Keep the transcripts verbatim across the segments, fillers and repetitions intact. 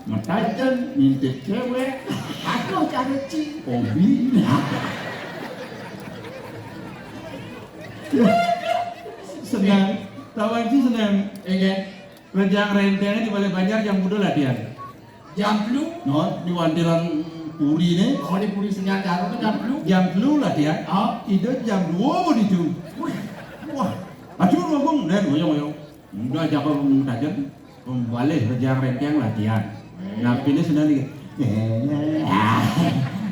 Metajen, ngintip cewek, aku cari ci, hobi. Seneng, tawang ci seneng. Inggih. Rejang Renteng di Balai Banjar jam pira latihan? Jam telu. No, di wantilan puri ne. Oh, di puri Sengajaro kan jam telu. Jam telu latihan. Oh. Ida jam dua baru itu. Wih. Wah, acur ngomong, dan goyong-goyong. Udah aja kau mentajen, pembalih Rejang Renteng latihan. Eh. Nah, pilih senang nih.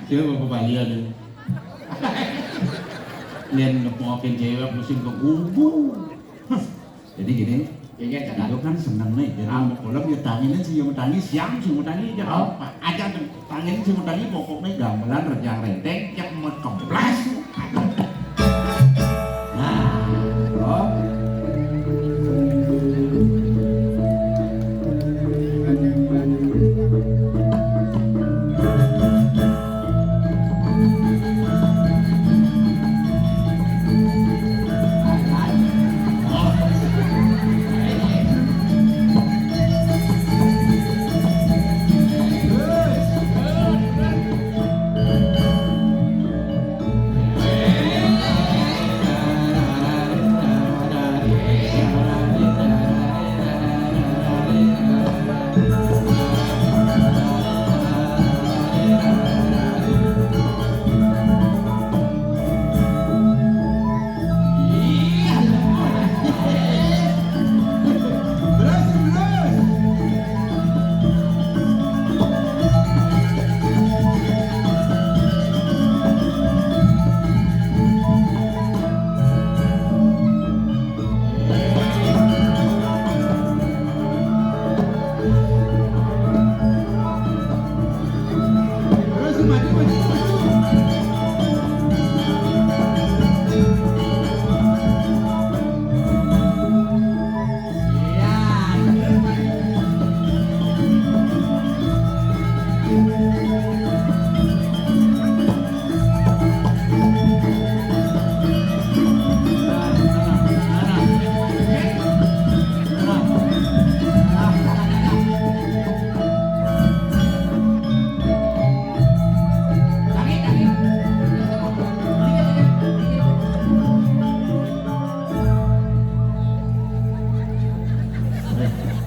Coba pembalih ada. Nen nepokin cewek musim ke gubuk. Jadi gini, iya, iya, itu kan seneng nih. Jadi mau kolom ya tangin sih, yang tangin siang sih, mau tangin ya apa aja tuh. Tangin sih, mau tangin pokoknya gamelan Rejang Renteng yang mau kemplas. Nah, oh.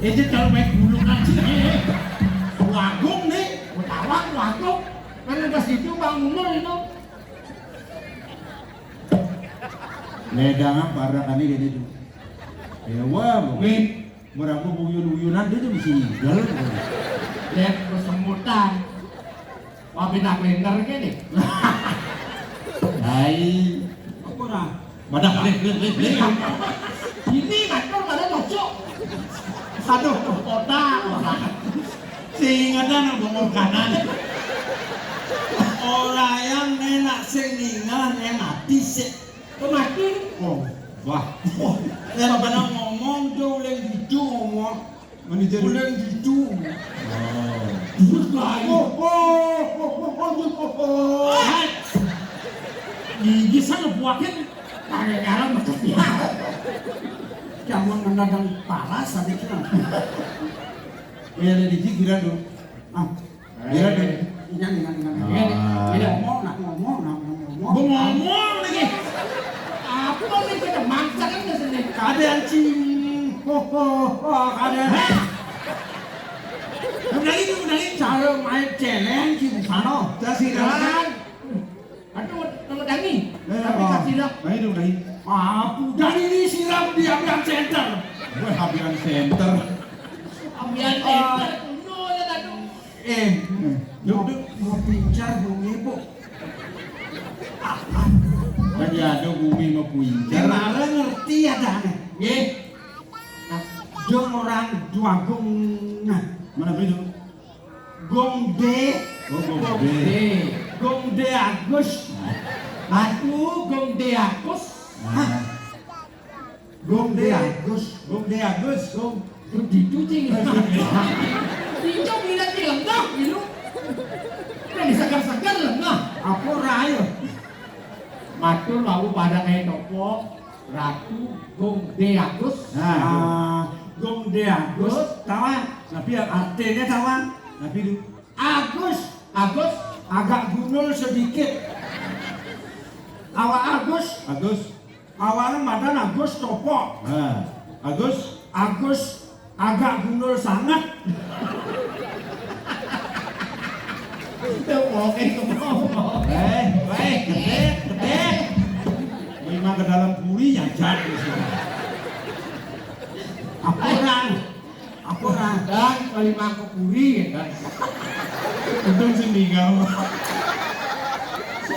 Ini kalau main bulu aja, eh, eh. Wagung nih, Betawa, Wagung. Kan udah situ bangunan itu. Ledang apa arah kali gini tuh? Ya wah, mungkin. Meraku buyun-buyunan dia tuh mesti ngidel. Lihat kesemutan. Wah, pindah blender gini. Hai. Apa dah? Madah balik, balik, balik, balik. Ini matur pada cocok. Aduh, kota, kota. Sing ingetan bongol kanan. Ora yang nenak sing ninggal, yang mati sik. Kematian. Oh, wah. Oh, ya pernah ngomong tuh, uling gitu ngomong. Manajer. Uling gitu. Oh. Duit lain. Oh, oh, oh, oh, oh, oh, oh. Hai. Gigi sana buahin. Pakai garam bekas dia. Jangan mendadak palas, tapi kita. Ya, ada di pikiran tuh. Ah. Iya, deh. Ingat, ingat, ingat. Ah. Ini, ini ngomong, nak ngomong, nak ngomong. Gua ngomong lagi. Apa nih, kita mangsa kan di sini. Kada, anjing. Ho, ho, ho, kada. Hah? Udah ini, udah ini. Cara main celeng, Cing, sana. Dah, sih, kan? Aduh, nama Dani. Eh, tapi oh. Kasih lah. Nah, itu, Dani. Apa? Dani ini siram di Abian Center. Wah, Abian Center. Abian Center, kuno ya, aduh. Eh, duk, duk. Mau pincar, mau ngibuk. Kan ya ada bumi mau pincar. Malah ngerti ya, dah. Nggih. Nah, dong orang Duagung. Nah, mana beli dong? Gong D. Oh, Gong D. Gong D. Gong D Agus. Nah. Aduh, Gong D Agus. Nah. Hah? Gong D Agus, Gong D Agus, Gong. Gong dicuci. Dicuci, bilang di lengah, gitu. Kan disegar-segar lengah. Apa ora ayo? Matur wau pada kayak nopo, Ratu Gong D Agus. Nah, Gong D Agus, tawa. Tapi yang artinya tawa. Tapi lu. Agus. Agus. Agak gundul sedikit. Awak Agus. Agus. Awakné madan Agus Topok. Nah, Agus. Agus agak gundul sangat. Itu oke, ngomong. Eh, baik, gedek, gedek. Memang ke dalam puri ya, jan. Apa orang? Apa, Ran? Dan kali mangkok puri, ya kan? Untung sing tinggal.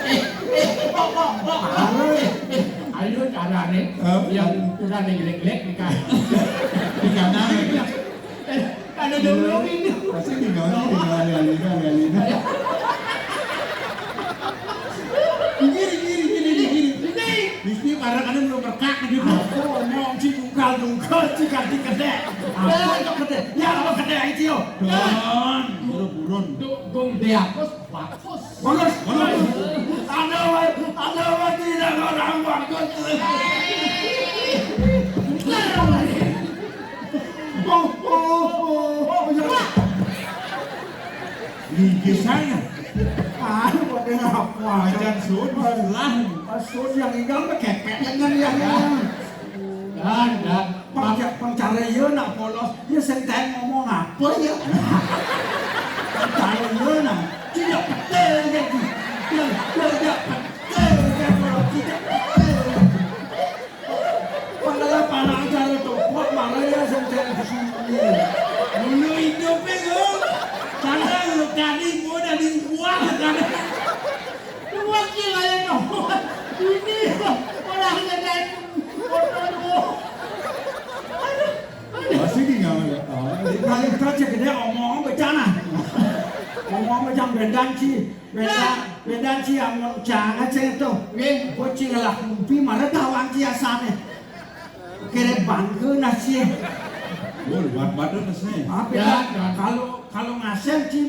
Eh, eh, kok, kok, kok. Ayo. Eh, eh, ayo carane. Hah? Yang ukuran yang jelek-jelek nikah. Di kanan. Eh, ada dulu ini. Pasti tinggal, tinggal, alih-alih, alih-alih. Gini, gini, gini, gini. Ini. Mesti para kadang belum rekak gitu. Aku ngomong si tunggal-tunggal, si ganti gede. Apa itu gede? Ya, apa gede itu, yo? Don. Burun, burun. Dong, dong, dia bagus, bagus. Bagus, bagus. Ada, ada, tidak orang bagus. Oh, oh, oh, oh, ya. Gigi saya. Ah, pada apa? Ajan sun, sebelah. Ah, sun yang indah mah kepek dengan yang ini. Dan, dan. Pang, pang cara iya nak polos, ya sing ten ngomong apa ya? Pang cara iya nak, tidak betul kan? Ya, ya, tidak betul kan kalau tidak betul. Padahal parang cara topok malah ya sing ten di sini. Dulu hidupnya lo, karena lo tadi mau dari buah kan. Dua kilo ya no. Ini orang yang foto dulu. Aduh, aduh. Pasti tinggal. Oh, di kali kerja gede omong becana. Omong becang bendan ci. Bendan, bendan ci yang jangan sing itu. Nggih. Bocil lah kumpi malah tawang ci asane. Kere bangke nasi. Oh, buat badan nasi. Apa ya? Ya, ya. Kalau, kalau ngasih ci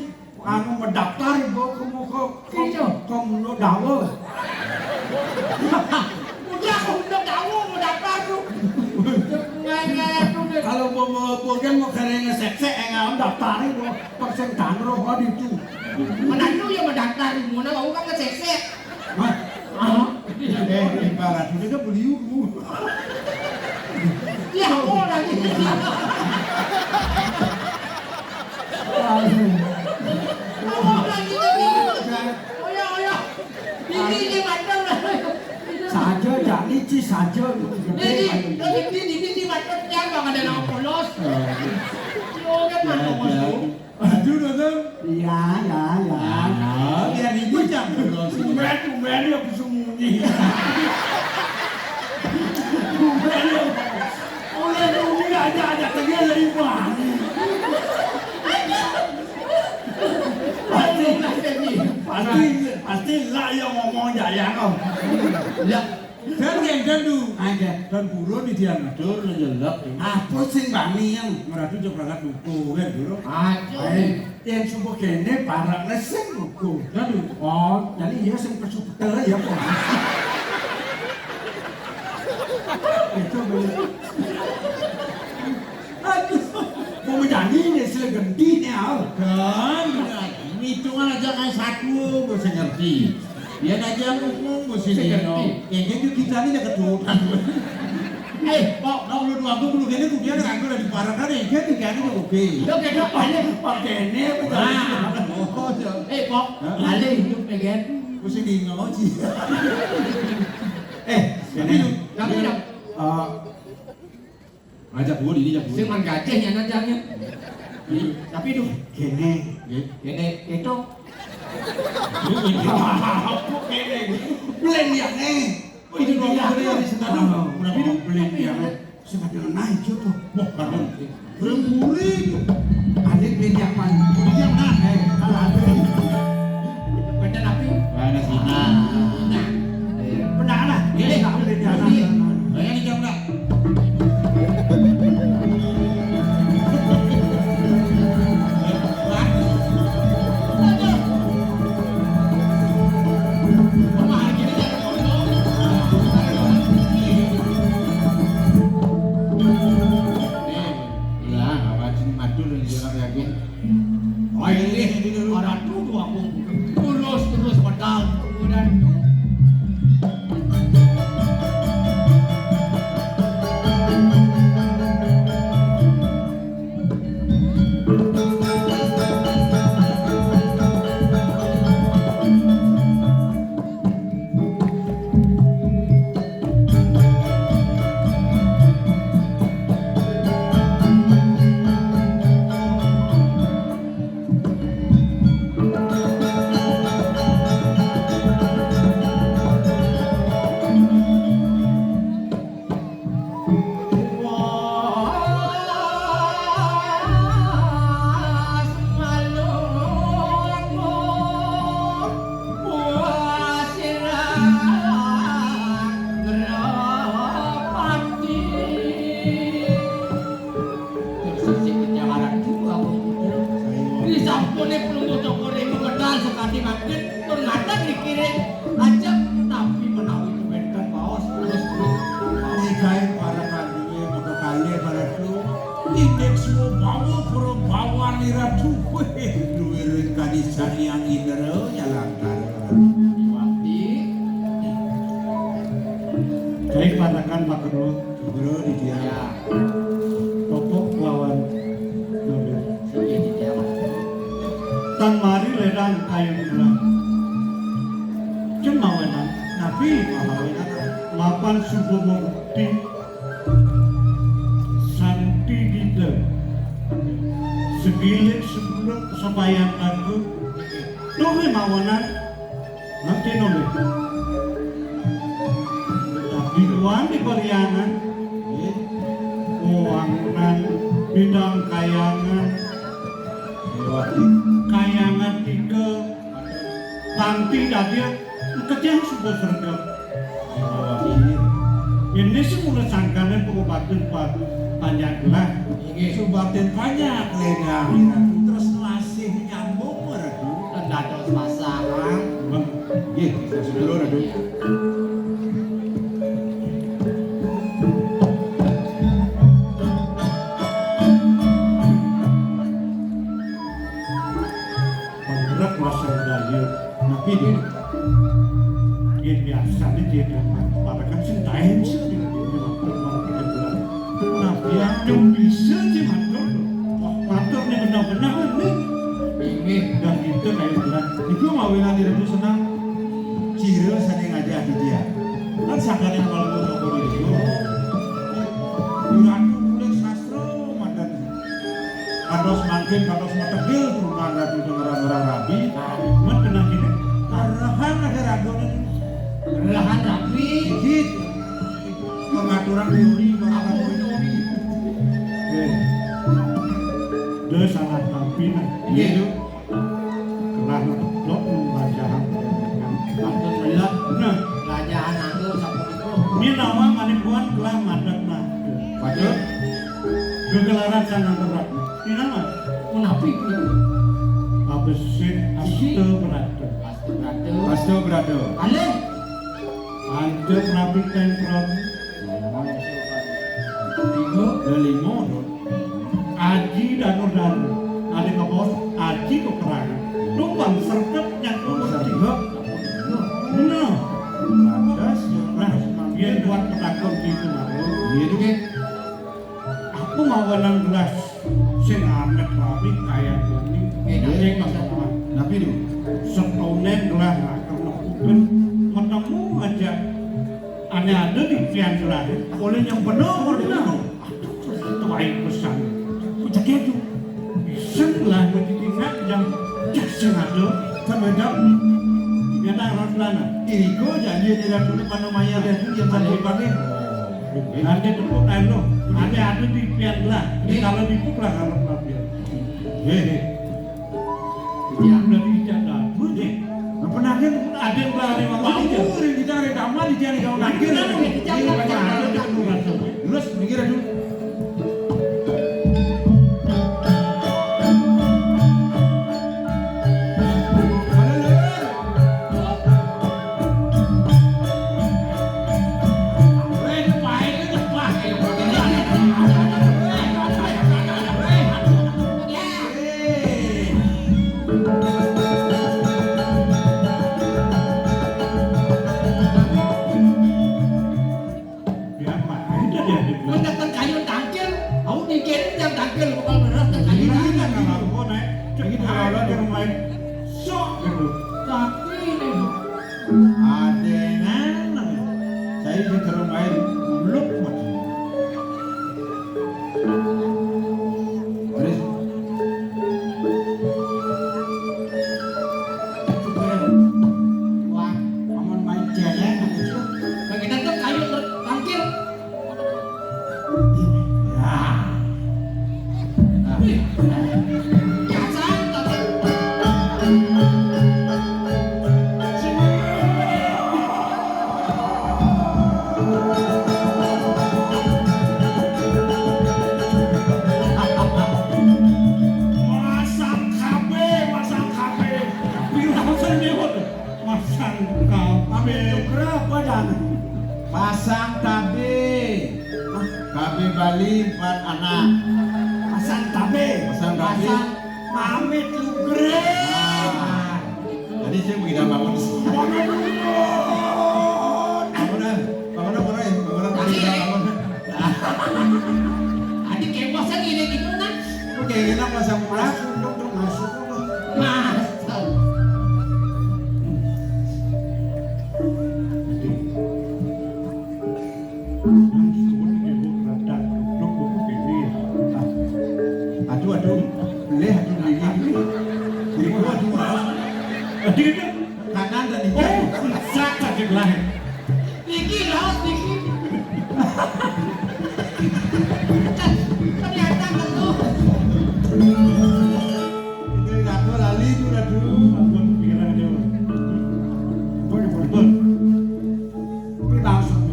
anu mendaftar ibu ke muka ke, iya, ke mulut dawa. Udah aku udah dawa mau daftar tuh. Nggak, nggak, aku udah. Kalau mau, mau, mau kan mau kere ngeseksek, eh, nggak daftar ibu persen tanroh kok itu. Mana itu ya mau daftar, mau nggak mau kan ngeseksek. Hah? Ah. Eh, ibarat ini kan beliau. Ya, orang ini. Orang ini. Oya, oya. Ini, ini macam. Saja, jadi ci saja. Ini, ini, ini, ini macam yang ada nama polos. Oh. Yo, kan mana polos? Aduh, Datuk. Iya, iya, iya. Ah, biar ibu jam dulu. Tumben, tumben ya bersembunyi. Tumben ya. Oleh dulu aja, aja tegel dari mana? Pasti, pasti, pasti lah yang ngomong jaya kau. Ya. Dan gendeng tu. Aja. Dan burun di dia ngatur, nyejelek. Apa sing bani yang? Meradu jok berangkat lupa, kan, dulu. Aja. Eh, yang subuh kene, parak neseng lupa. Aduh. Oh, jadi iya sing pesu betul ya, kok. Itu bener. Aduh. Mau menyanyi nih, sila genti nih, ah. Dan, hitungan aja kayak satu, gue sing ngerti. Dia aja ngomong, mesti sing ngerti. Dia gitu kita ini udah keturunan. Eh, kok kalau dua puluh kene tuh dia ngerangkul dari parang kan, dia tuh kene tuh oke. Lo kene apa ini? Pakai ini apa? Nah, oh, iya. Eh, kok? Hah? Alih hidup pengen. Mesti di ngoci. Eh, tapi lu, tapi lu, eh, Ajak gua ini, ajak gua. Sing man gajah ya nanjangnya. Tapi tuh. Kene. Nggih. Kene itu. Apa kene? Belen ya, eh. Oh, ini dua kali ya, di sana. Berapa itu? Belen ya, eh. Sing ada naik tuh. Wah, pardon. Belum puri. Ada belen yang mana? Yang mana? Eh, kalau ada. Bener tapi. Mana sini? Nah. Benar lah. Ini tak boleh jalan. Ini. Bayangin jam lah. Lah, apa sih madul yang dia yakin? Ayo, Ratu, aku terus-terus pedal, Ratu. Terus sing kejaran dua, Bung Kudel. Disampune pelungguh Cokor Ewu medal sakadi mangkin, tur ngadeg dikiring ajeng, tapi menawi wenten baos, terus, terus. Menika para kandunge maka kalih para kru. Indik suwa bawa para bawane Ratu. Weh, duwe kadi Sang Hyang Indra nyalangkar. Wati. Kaing patakan Pak Guru. Guru di dia. Ya. Topok lawan Guru. Iya, di dia, Mas. Tan mari ledang kayu bulan. Cen mawenan, napi mawenan, mapan subuh mukti. Santi dida. Segilik sebelum sebayang aku. Tuh mawenan, nanti nolih. Dibuan di Pariangan, eh, wangunan bidang kayangan, kayangan tiga, panti dadia, kejang suka serga. Ini semula sangkane pengobaten padu panjang gelah. Inggih, subaten panjang, Lena Ratu. Terus masih nyambung, Ratu. Dados pasangan. Bang. Nggih, sedulur Ratu. Panggerak masa budaya. Napi dia? Nggih, biasane dia parekan sing taen sih. Napi yang bisa sih matur? Wah, matur nih benar-benar nih. Inggih, dan kita kayak bilang, itu mau wilayah Ratu senang. Cira sane ngajak dia. Kan sakane kalau mau ngobrol itu. Ratu mulai sastra mandan. Kados mangkin, kados metegil turunan Ratu Dengerang-ngerang Rabi. Men kenang gini. Arahan ada ragu nih. Arahan Rabi. Gitu. Pengaturan teori, pengaturan teori. Oke. Dia salah tampi nah. Iya. Gitu. Telah medok membacakan. Patut melihat. Nah. Belajaran anggur sapunika. Ini nama manipuan telah madat nah. Patut. Gegelaran sangat berat. Ini nama. Menapi. Abesin aste berata. Aste berata. Aste berata. Alih. Anta Prabu Tengkron. Lima. Ya, lima, Dun. Aji Danur Danu. Ada kabaos Aji Keperangan. Numpang sergep nyangkut sergep. Bener. Pantes, ya. Nah, yen buat petakon gitu, Mas. Iya, Dun. Aku mawenan gelas sing amet rapi kaya kuning. Nggih, nggih, Mas. Napi niku? Setonen gelas raker kuben metemu aja ane ada di pian gelas. Oleh yang bener, oleh yang tuai pesan. Cek itu. Sing gelas bertitik yang cek sing ada. Sampai jam. Ya, tak, Roslana. Iriku janji tidak dulu mana maya dia tu yang sampai pakai. Nanti tepuk tangan lo. Nanti ada di pian lah. Ini kalau dipuk lah kalau pian. Hehe. Yang udah dijaga. Budi. Apa nanti ada yang lari mau? Mau yang dicari kamar, dicari kau nanti. Terus mikir dulu. Sok gitu. Tapi ini adengan. Saya diterung air. Luk. Terus. Wah, amun main jelek, gitu. Bagi tetep ayo tangkil. Masang K B, masang K B. Pira sing nyebut? Masang K B. Berapa dan? Pasang K B. K B Bali empat anak. Pasang K B. Pasang K B. Pasang pamit lugré. Nah. Jadi saya begini bangun. Bangun, bangun, bangun, bangun, bangun, bangun. Adi keposan ini gitu kan? Oke, kita pasang pulang. Masuk, masuk. Masuk. Aduh, aduh, beli, aduh, beli. Beli, aduh, aduh. Aduh, aduh. Kanan dan hijau. Oh, sakit lagi. Niki, laut niki. Ternyata betul. Itu ratu lali itu, ratu. Ampun, pikiran aja. Ampun, ampun, ampun. Kuwi langsung.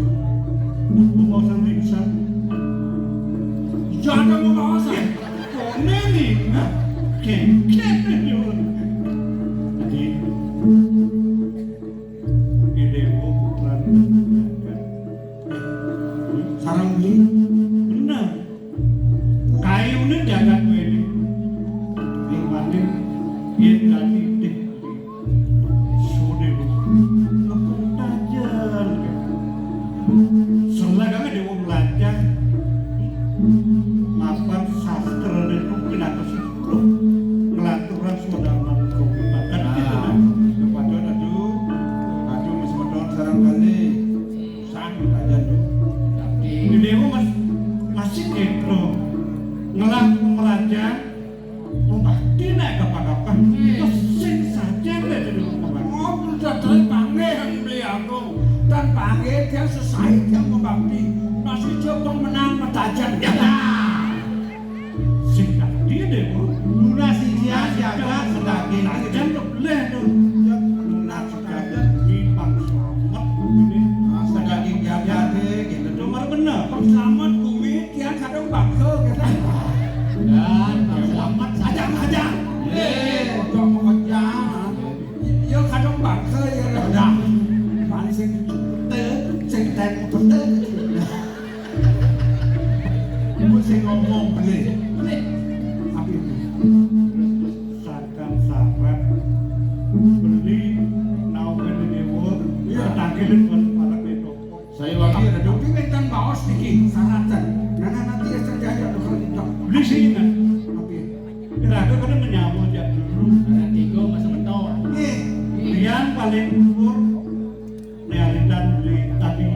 Mau sampai bisa. Jangan mau mau saya. Kone nih, nah, kengket nih. Jadi, ini mau putra sarang beli. Benar. Kayune jagat wene. Ning mati yen dadi dek. Sune ngepung tajan. Selagane dewa melajah. Mapan sastra niku pinados nglanturang swadharma niku. Bahkan kita. Nah, kepada aduh, aduh, Mas Meton sarang kali. Sang Raja Duh. Tapi dewa mas masih keto ngelah pemeraja membakti naik kapal-kapal. Terus sing saja deh di rumah. Oh, udah dari panggil yang beli aku dan panggil dia selesai dia membakti masih coba menang petajan. Ya. Sing dadi dewa. Lunas siji jagat sedaging. Najan kebleh to. Lunas jagat kuwi pang slamet kuwi. Ah, sedaging jagat, eh, gitu. Nomor bener. Pang slamet kuwi tiang kadung bangga, gitu. Dan pang slamet aja, aja. Eh, udah mau kerja. Ya kadung bangga ya. Udah. Paling sing betul, sing ten betul. Iku sing ngomong beli. Beli. Tapi sakan syarat beli nawa dewa. Iya. Tangkilin kon para ketok. Saya lagi ada dong. Tapi kan baos niki syaratan. Karena nanti ya terjadi ada kalau tidak. Beli sini kan. Tapi kira-kira kan menyambut ya dulu. Ada tiga mas mentok. Eh, yang paling umur Nealitan beli tadi.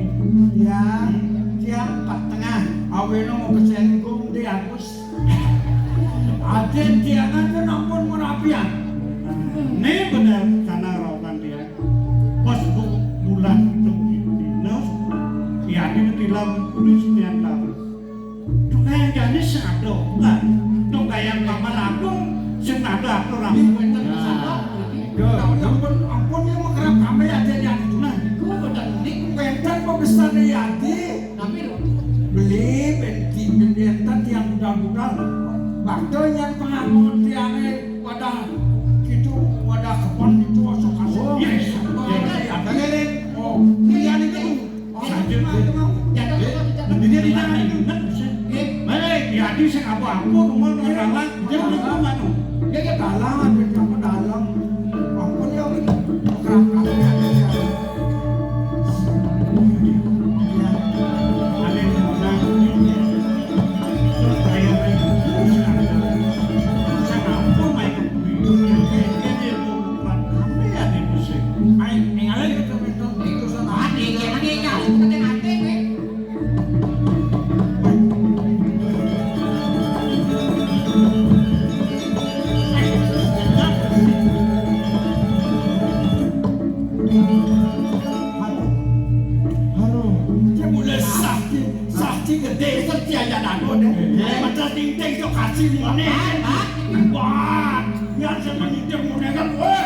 Ya, tiang Pak Tengah. Aweno mau kesenggung di Agus. Aden tiangan kan ampun merapian. Ini benar karena rautan dia. Pas bu bulan itu dinas, ya ini tilam kulis niantar. Tukang jane sing ado, kan? Tukang paman agung sing ado atur aku enten sing ado. Nah, ampun, ampun ya mau kerap kami aja yang itu. Nah, iku bener nih. Wenten pemesane yadi. Tapi lho. Beli benti benti enten tiang budal-budal. Bakal yang pengakuan tiange pada gitu, pada kepon gitu, osok-osok. Yes. Oh, iya, iya. Oh, iya, iya. Oh, lanjut, Bu. Lanjut, Bu. Dia di tangan itu, kan? Hei, ya, di sing apa-apa, rumah, rumah, rumah, dia udah tahu, kan? Dia, dia dalam, dia dalam, dalam. Apa dia, orang kerap-kerap, ya, ya, ya. Ada yang bilang, terus saya, saya apa, main? Wah, wah, wah. Yang seneng nitip ngono kan, weh.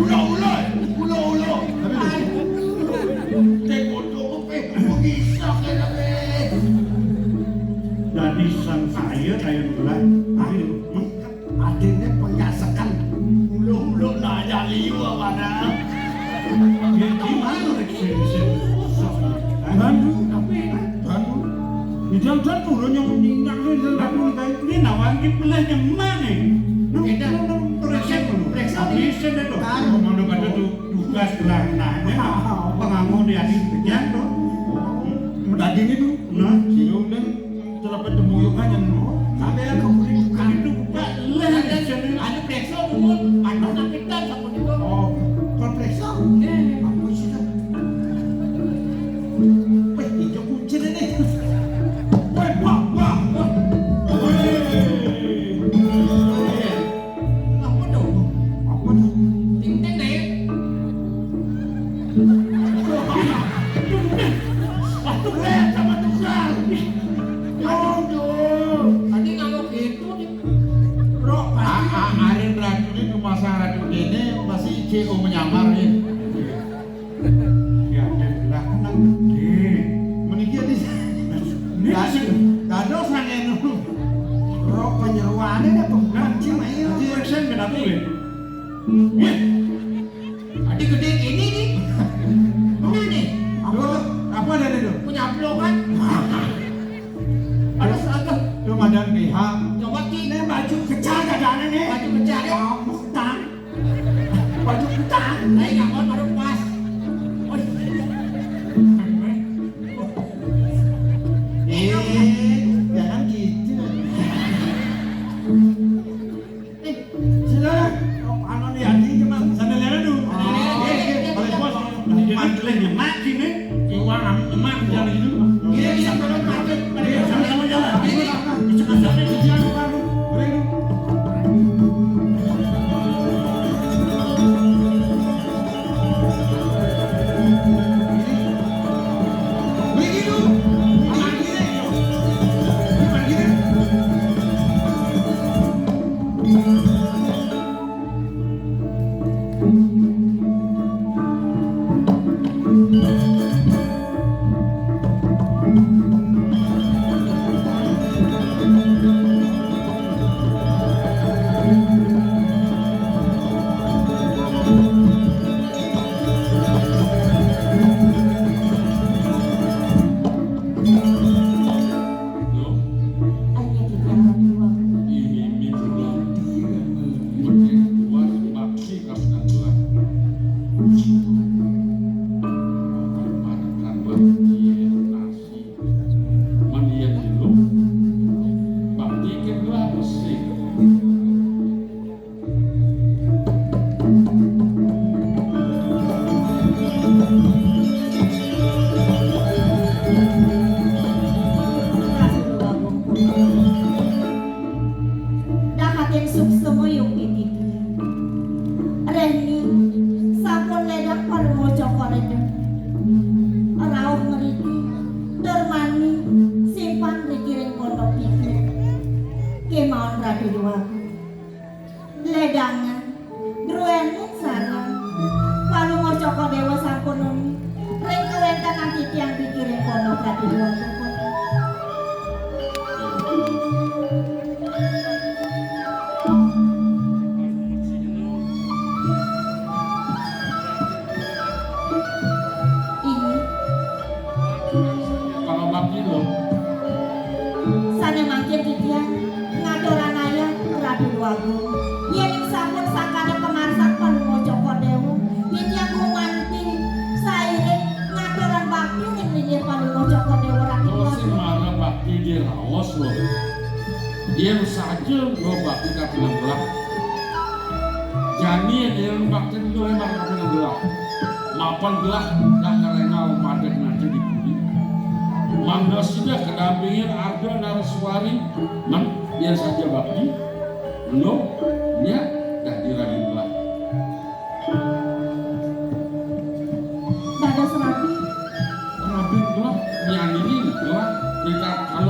Ulo-ulo, ulo-ulo. Aduh. Cek bodoh, eh, kok bisa kena, eh? Dadi sang saya kayak gelah. Ayo, adine penyasekan ulo-ulo nanya liwa mana. Ya, gimana, Rek? Sing, sing. Bandu, tapi, Bandu. Di dalam turun yang ninggal, di dalam turun kayak ini, nawan di belah nyemak nih. Nang, nang, nang, periksa dulu. Periksa dulu. Habisin itu. Taruh. Mau pada tuh tugas belah, nah, ini pengangon di adik pekerjaan tuh. Daging itu. Nah, silo dan telah bertemu yuk aja, no. Sampai yang kemudian bukan itu, bukan. Lah, ada, ada periksa, umur, panas, sakit, dan, sama itu. Oh, kalau periksa? Eh. Apa sih, Kak? Weh, hijau kucing ini. Weh, wah, wah, wah. Weh. Apa tuh? Apa tuh? Ting, ting, ting. Aduh, eh, sama tukang. Aduh, tadi kalau gitu, di-, Rok, a-, a-, arin ratu ini, rumah sang ratu ini masih C O menyamar nih. Ya, lah, kan gedé. Meniki di Ini sing dados nang anu. Rok penyeruane nek pembenci, ayo. Jadi, Rek, sing kenapa, weh? Weh. Tadi gedé gini nih. Mana nih? Apa? Apa ada itu? Punya blokan. Ada seragam. Lu madan B H. Coba ki. Ini baju kecil dadane nih. Baju kecil ya? Oh, muktan. Baju kutang. Saya nggak mau baru pas. Oh, eh, jangan gitu. Eh, sila, anu nih, anjing cuma sambil lihat dulu. Oh, oke, oke, balik bos. Mantelnya nyemak sini. Iwan, nyemak jalan itu. Iya, iya, kalau pakai, pakai jalan, jalan, jalan. Ini, ini, ini, ini, ini, ini, ini, ini, Ini mimpi bulan. Mimpi kuat, bakti kasih Tuhan. Makan bakti nasi. Man yen ilung, bakti kedua bersih. Dahating suksma yukti titiang. Reni sampun ledang parumaca Kaledeng. Rauh mriki tur mani simpan mriki ring pondok titiang. Kemawon Ratu Déwagung. Ledangan, druéning sareng parumaca Déwa sampun nuni ring kawéntenan titiang pikiring kono Prabu Déwa Tungkul. Inggih. Pangabakti lho. Sané mangkin titiang ngaturang ayah Ratu Déwagung. Yéning sampun sangkaning pamarsan Palungguh Cokor Déwa, titiang gumanti sairing ngaturang bakti ning linggih Palungguh Cokor Déwa Ratu Déwagung. Terus sing mara bakti diraos lho. Yén saja nggo bakti katingal gelah. Jani yén bakti nggo bakti katingal gelah. Mapan gelah dah karéngal madeg nanti di bumi. Mangda sida kedampingin Arda Naraswari, men, yén saja bakti, mengko nyak dadi rabi gelah. Dados rabi. Rabi gelah, nyani gelah, rika kala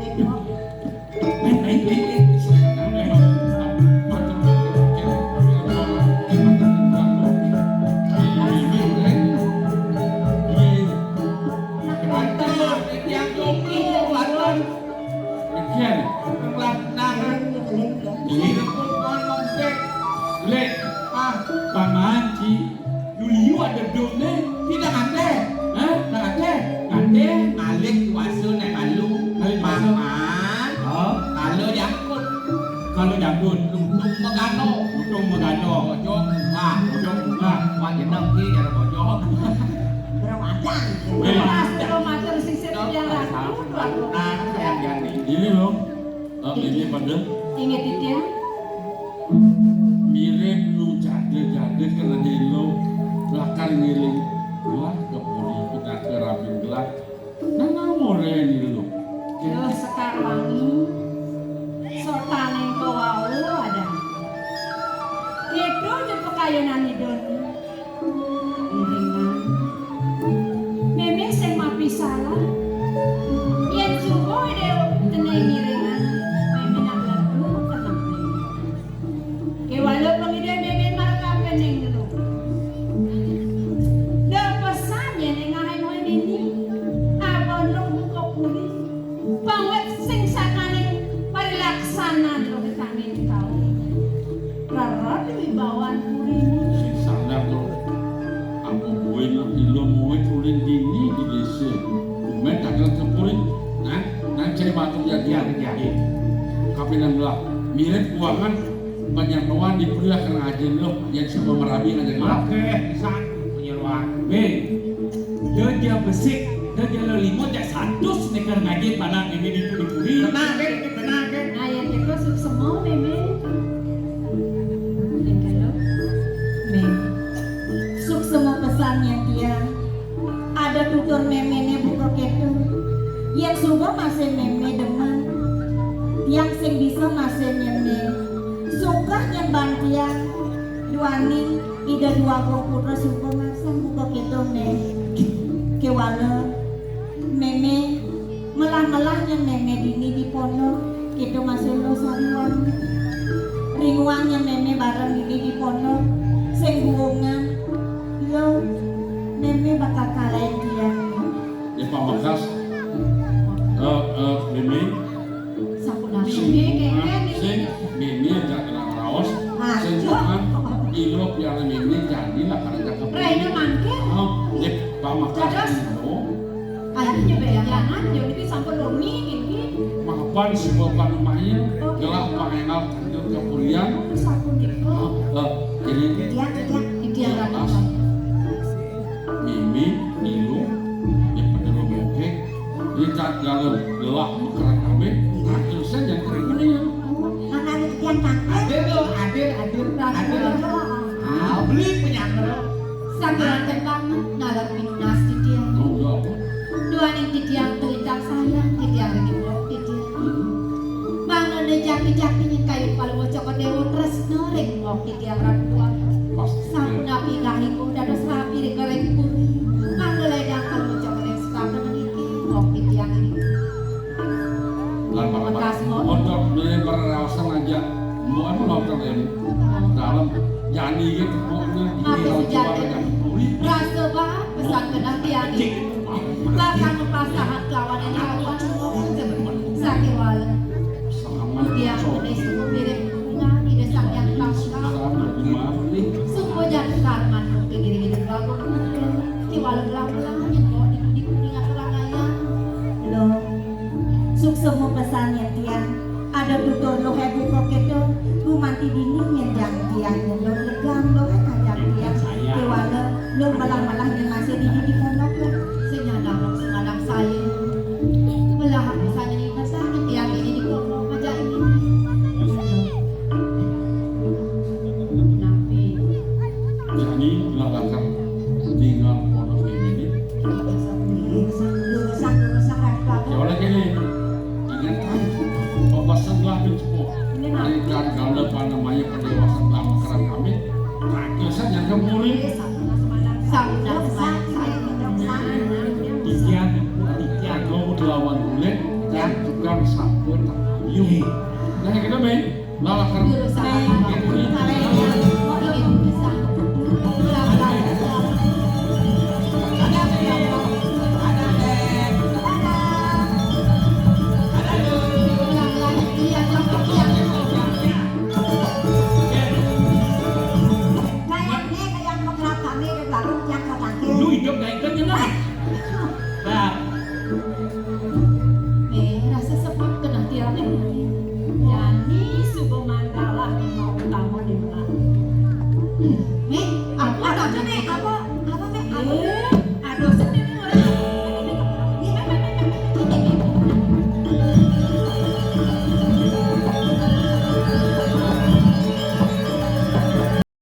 Main, main, main, main. Yang jomblo, Banten. Bagian. Lanang. Ini. Lek. Ah, Paman Ci Yuliu ada dom ne. Kita ngante. Hah? Ngante. Ngante. Ngalih kuasa naik malu. Ngalih kuasa. Paman. Oh. Kalau jangkut. Kalau jangkut. Lutung megano. Lutung megano. Bojong bunga. Bojong bunga. Wah, jeneng ki, ya, bojong. Berapa ada? Pas kalau matur sisip yang ratu. Nah, yang jadi. Ini loh. Oh, ini pada. Ingat itu ya. Mirip nu jade-jade kena delo. Lakar ngiling. Gelah kepuri kita kerapin gelah. Nang ngomore ini loh. Yo, Sekar Wangi. Sotane engko wau ada. Itu je pekayonan idone. Iringan. Meme sing mapi salah. Yen subuh ide jeneng iringan, meme nak lebu kenep. Kewala pengide meme markape ning ngelu. Ndak pesan yen ngahe ngoe nini. Apa nduk buka puri. Pawet sing sakane parilaksanan lo kami tau. Rara wibawan puri. Sing sadar to. Apa kowe nak ilo murid ulin dini di desa. Umet kagak kepuri. Nah, nang cari batur ya dia. Iya, iya. Kapinan belah. Mirip kuangan penyatuan di pria kena ajen lo. Yang semua merabi aja. Oke, bisa. Penyeruan. Be. Dia dia besik. Dia dia limo jak satu sneaker ngaji tanah ini di puri. Tenang, Be. Tenang, Be. Nah, yang kedua suksema, Meme. Yang kedua. Meme. Suksema pesan yang tiang. Ada tutur memene buka ketu. Yang suka masih meme demen. Yang sing bisa masih meme. Suka nyembang tiang. Duaning ida dua gong putra suka masang buka ketu me. Kewala. Meme. Melah-melah nyen meme dini di pondok, kita masih lo sariwan. Ringuang nyen meme bareng dini di pondok, sing hubungan, lo meme bakal kalahin dia. Ya, Pak Bagas, eh, eh, meme, sampun sing meme, keke, sing meme aja kena raos, sing ilo piala meme jadi lah karena cakep. Raina mangke. Oh, ya, Pak Bagas, lo. Ayo nyebeyangan, yo niki sampun wengi niki. Mapan sebab lumayan, gelah pangenal kanjur kapurian. Sampun niki. Eh, ini dia, dia, dia. Pas. Mimi, Milu, ya pada lo moke. Ini tak galau, gelah mekeran kabeh. Nah, terus aja kering ini ya. Anak yang tangkap. Ada lo, ada, ada. Aduh, ah, beli penyakit. Sakiranten banget nalar pinunas titiang. Duaning titiang telintang sayang titiang ring mbok titiang. Mangda jaki-jaki nyén kayun Palawacakadéwa tresna ring mbok titiang Ratu Déwa. Sapunapi inggih dados rabi ring puri. Mangda lédang Palawacakadéwa sukata niki mbok titiang ring. Lan bekas montor dene perraosan aja. Mbok anu nonton ini. Dalam jani iki tepukne. Mati sejati. Rasa banget pesan kenang tiang iki. Lakar pasahat lawan ini apa? Sakéwala. Tiang gedé sungguh mirip bunga di desa yang tangkal. Sungguh jangan karman mungkin diri hidup lalu. Kéwala belang-belang yang bawa di kuning-kuning atau rangaian. Loh, suksma pesan nyén tiang. Ada tutur luh ibu kok kéto, gumanti dini nyén jang tiang nyén luh legang luh kan ajak tiang. Kéwala luh malah-malah nyén masih dini di pondok luh. Sing nyandang luh sing anak saya. Belah aku saya ini pesan nyén tiang ini di pondok aja ini. Napi? Jani lalakan tinggal pondok ini. Dosa, dosa, dosa, Ratu Agung. Ya oleh kene, ingatkan, pembahasan telah ditempuh. Ini nanti. Tingkat ganda pada maya pendewasan dalam kerang kami. Rakyat yang kemuri. Sabda semangat, sabda semangat. Tikian, tikian. Kau melawan ulet dan tukang sapu tak. Yuk. Nah, kita main. Lu hidup gak ikut ya, Bang? Nah. Eh, rasa sepet kenah tiang. Jani suba mantalah mau tamu di mana.